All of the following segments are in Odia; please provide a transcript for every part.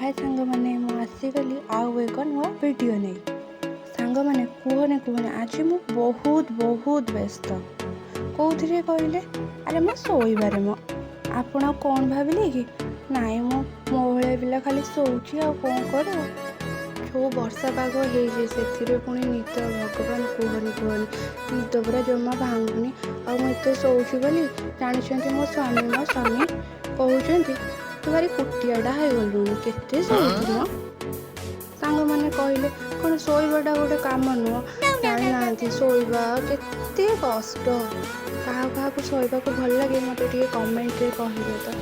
ହାଏ ସାଙ୍ଗମାନେ, ମୁଁ ଆସିଗଲି ଆଉ ଏକ ନୂଆ ଭିଡ଼ିଓ ନେଇ। ସାଙ୍ଗମାନେ, କୁହନି କୁହନି, ଆଜି ମୁଁ ବହୁତ ବହୁତ ବ୍ୟସ୍ତ। କେଉଁଥିରେ କହିଲେ? ଆରେ ମୁଁ ଶୋଇବାରେ। ଆପଣ କ'ଣ ଭାବିଲେ କି? ନାଇଁ, ମୁଁ ମୋ ଭଳିଆ ପିଲା ଖାଲି ଶୋଉଛି, ଆଉ କ'ଣ କରିବ? ଯେଉଁ ବର୍ଷା ପାଗ ହେଇଛି, ସେଥିରେ ପୁଣି ନିଦ, ଭଗବାନ, କୁହନି କୁହନି, ନିଦ ପୁରା ଜମା ଭାଙ୍ଗୁନି। ଆଉ ମୁଁ ଏତେ ଶୋଉଛି ବୋଲି ଜାଣିଛନ୍ତି, ମୋ ସ୍ୱାମୀ କହୁଛନ୍ତି, "ତୁ ଭାରି କୁଟିଆଟା ହେଇଗଲୁଣି, କେତେ ଶୋଉଛୁ ମ?" ସାଙ୍ଗମାନେ କହିଲେ, କ'ଣ ଶୋଇବାଟା ଗୋଟେ କାମ ନୁହଁ? ଜାଣିନାହାନ୍ତି ଶୋଇବା କେତେ କଷ୍ଟ। କାହାକୁ କାହାକୁ ଶୋଇବାକୁ ଭଲ ଲାଗେ, ମୋତେ ଟିକେ କମେଣ୍ଟରେ କହିବେ ତ।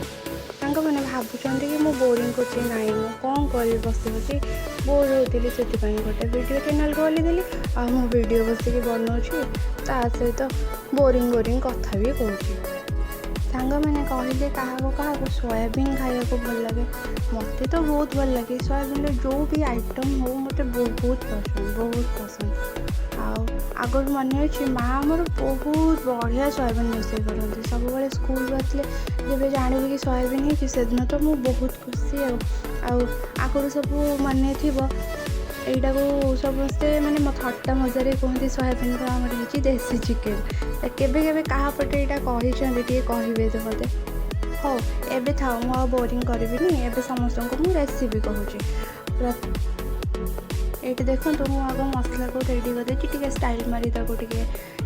ସାଙ୍ଗମାନେ ଭାବୁଛନ୍ତି କି ମୁଁ ବୋରିଂ କରୁଛି। ନାଇଁ, ମୁଁ କ'ଣ କରିବି, ବସି ବସି ବୋର୍ ହେଉଥିଲି, ସେଥିପାଇଁ ଗୋଟେ ଭିଡ଼ିଓ ଚ୍ୟାନେଲ୍ ଖୋଲିଦେଲି। ଆଉ ମୁଁ ଭିଡ଼ିଓ ବସିକି ବନଉଛି, ତା ସହିତ ବୋରିଂ ବୋରିଂ କଥା ବି କହୁଛି। ସାଙ୍ଗମାନେ କହିଲେ, କାହାକୁ କାହାକୁ ସୋୟାବିନ୍ ଖାଇବାକୁ ଭଲ ଲାଗେ? ମୋତେ ତ ବହୁତ ଭଲ ଲାଗେ। ସୋୟାବିନ୍ର ଯେଉଁ ବି ଆଇଟମ୍ ହଉ, ମୋତେ ବହୁତ ପସନ୍ଦ, ବହୁତ ପସନ୍ଦ। ଆଉ ଆଗରୁ ମନେ ଅଛି, ମା ଆମର ବହୁତ ବଢ଼ିଆ ସୋୟାବିନ୍ ରୋଷେଇ କରନ୍ତି। ସବୁବେଳେ ସ୍କୁଲରୁ ଆସିଲେ ଯେବେ ଜାଣିବି କି ସୋୟାବିନ୍ ହେଇଛି, ସେଦିନ ତ ମୁଁ ବହୁତ ଖୁସି। ଆଉ ଆଗରୁ ସବୁ ମନେ ଥିବ, ଏଇଟାକୁ ସମସ୍ତେ ମାନେ ଥଟ୍ଟା ମଜାରେ କୁହନ୍ତି, ସୋୟାବିନ୍କୁ ଆମର ହେଇଛି ଦେଶୀ ଚିକେନ୍। କେବେ କେବେ କାହା ପଟେ ଏଇଟା କହିଛନ୍ତି, ଟିକେ କହିବେ ତ ମୋତେ। ହଉ, ଏବେ ଥାଉ, ମୁଁ ଆଉ ବୋରିଂ କରିବିନି। ଏବେ ସମସ୍ତଙ୍କୁ ମୁଁ ରେସିପି କହୁଛି। ଏଇଠି ଦେଖନ୍ତୁ, ମୁଁ ଆଗ ମସଲାକୁ ରେଡ଼ି କରିଦେଇଛି। ଟିକେ ଷ୍ଟାଇଲ୍ ମାରି ତାକୁ ଟିକେ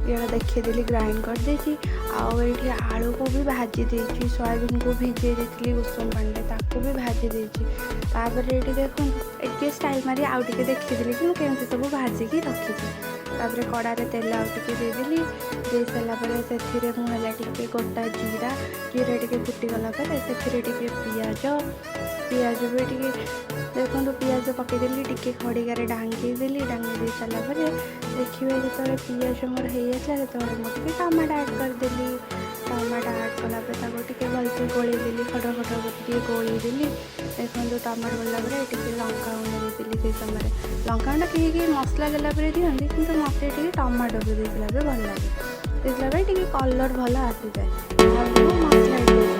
ଇଏଟା ଦେଖେଇଦେଲି, ଗ୍ରାଇଣ୍ଡ କରିଦେଇଛି। ଆଉ ଏଇଠି ଆଳୁକୁ ବି ଭାଜି ଦେଇଛି। ସୋୟାବିନ୍କୁ ଭିଜେଇ ଦେଇଥିଲି ଉଷୁମ ପାଣିରେ, ତାକୁ ବି ଭାଜି ଦେଇଛି। ତାପରେ ଏଇଠି ଦେଖନ୍ତୁ, ଏଠି ଟିକେ ଷ୍ଟାଇଲ୍ ମାରି ଆଉ ଟିକେ ଦେଖେଇଦେଲି କି ମୁଁ କେମିତି ସବୁ ଭାଜିକି ରଖିଛି। ତାପରେ କଡ଼ାରେ ତେଲ ଆଉ ଟିକେ ଦେଇଦେଲି। ଦେଇ ସାରିଲା ପରେ ସେଥିରେ ମୁଁ ହେଲା ଟିକେ ଗୋଟା ଜିରା। ଜିରା ଟିକେ ଫୁଟିଗଲା ପରେ ସେଥିରେ ଟିକେ ପିଆଜ, ପିଆଜ ବି ଟିକେ ଦେଖନ୍ତୁ, ପିଆଜ ପକାଇଦେଲି। ଟିକେ ଖଡ଼ିକାରେ ଢାଙ୍କି ଦେଲି। ଢାଙ୍କି ଦେଇ ସାରିଲା ପରେ ଦେଖିବେ, ଯେତେବେଳେ ପିଆଜ ମୋର ହେଇଯାଇଥିଲା, ସେତେବେଳେ ମୁଁ ଟିକେ ଟମାଟୋ ଆଡ଼୍ କରିଦେଲି। ଟମାଟୋ ଆଡ଼୍ କଲା ପରେ ତାକୁ ଟିକେ ଭଲସେ ଗୋଳେଇ ଦେଲି, ଖଡ଼ ଖଡ଼ କରି ଟିକେ ଗୋଳେଇ ଦେଲି। ଦେଖନ୍ତୁ, ଟମାଟୋ ପଡ଼ିଲା ପରେ ଟିକେ ଲଙ୍କା ଗୁଣ୍ଡ ଦେଇଦେଲି। ସେଇ ସମୟରେ ଲଙ୍କା ଗୁଣ୍ଡ କେହି କେହି ମସଲା ଦେଲା ପରେ ଦିଅନ୍ତି, କିନ୍ତୁ ମୋତେ ଟିକେ ଟମାଟୋ ବି ଦେଇଦେଲା ପରେ ଭଲ ଲାଗେ। ଦେଇଦେଲା ପରେ ଟିକେ କଲର୍ ଭଲ ଆସିଯାଏ। ତାପରେ ମୁଁ ମସଲା